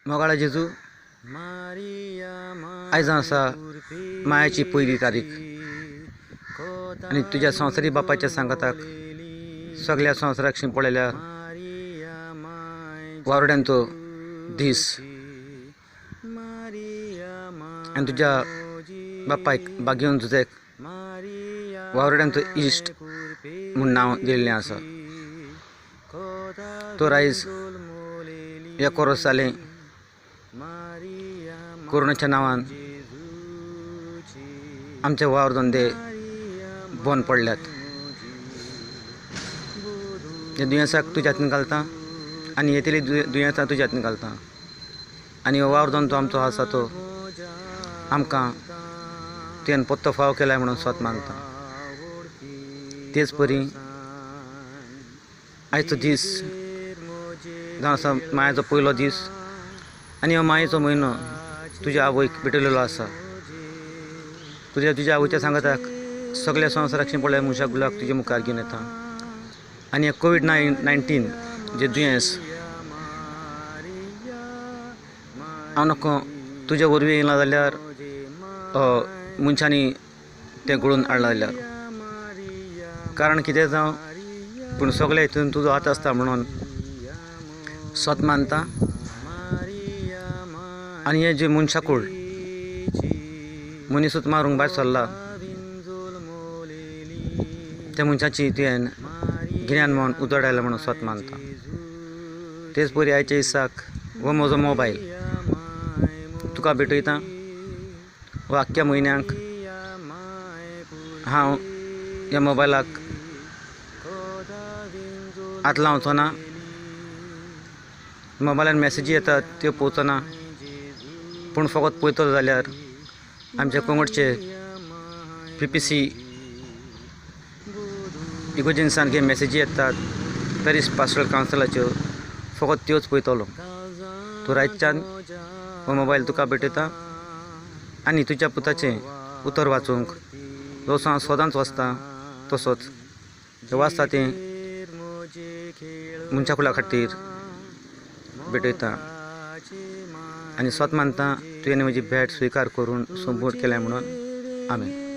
मोगाळा जेजू, आयज आसा मायाची पयली तारीख आनी तुज्या संवसारी बापायच्या सांगाताक सगळ्या संवसाराक शिंपडलेल्या वावुरड्यांचो दीस आनी तुज्या बापायक बागेवन तुजें वावुरड्यांचो इश्ट म्हूण नांव दिल्लें आसा. तर आयज एक वर्स जालें कोरोनाच्या नांवान आमचे वावर धंदे बंद पडल्यात. ह्या दुयेंसाक तुज्या हातीन घालता आनी येतली दुयेंसां तुज्या हातीन घालता आनी हो वावर धंदो आमचो आसा तो आमकां तुवें पत्तो फावो केला म्हणून स्वत मानता. तेच परी आयचो दीस जावन आसा मायाचो पयलो दीस आनी हो मायेचो म्हयनो तुज्या आवयक भेटयलेलो आसा. तुज्या तुज्या आवयच्या सांगाताक सगल्या संवसाराक शिंपडल्या मनशा गुलाक तुज्या मुखार घेवन येता आनी हें कोवीड 19 जें दुयेंस हांव नको तुज्या वरवीं येयलां जाल्यार मनशांनी तें घडोवन हाडलां जाल्यार कारण कितें जावं पूण सगल्या हितून तुजो हात आसता म्हणून सत मानता. आनी हें जें मनशाकूळ मनीसूच मारूंक भायर सरला त्या मनशाची तुवें गिन्यान म्हूण उजवाडायला म्हणून सत मानता. तेच परी आयच्या दिसाक हो म्हजो मोबायल तुका भेटयता. हो आख्ख्या म्हयन्याक हांव ह्या मोबायलाक हात लावचो ना. मोबायलान मॅसेजी येतात त्यो पळोवचो ना, पूण फकत पळयतलो जाल्यार आमच्या पंगडचे पी पी सी इगोर्जेन सारके मॅसेजी येतात पॅरीस पास्टरल कावन्सिलाच्यो, फकत त्योच पळयतलो. तूं आयच्यान हो मोबायल तुका भेटयता आनी तुज्या पुताचें उतर वाचूंक जसो हांव सदांच वाचतां तसोच वाचता तें मनशा कुळा खातीर भेटयता आनी स्वत मानता तुवें म्हजी भेट स्विकार करून संपूर्ण केल्या म्हणून. आमेन.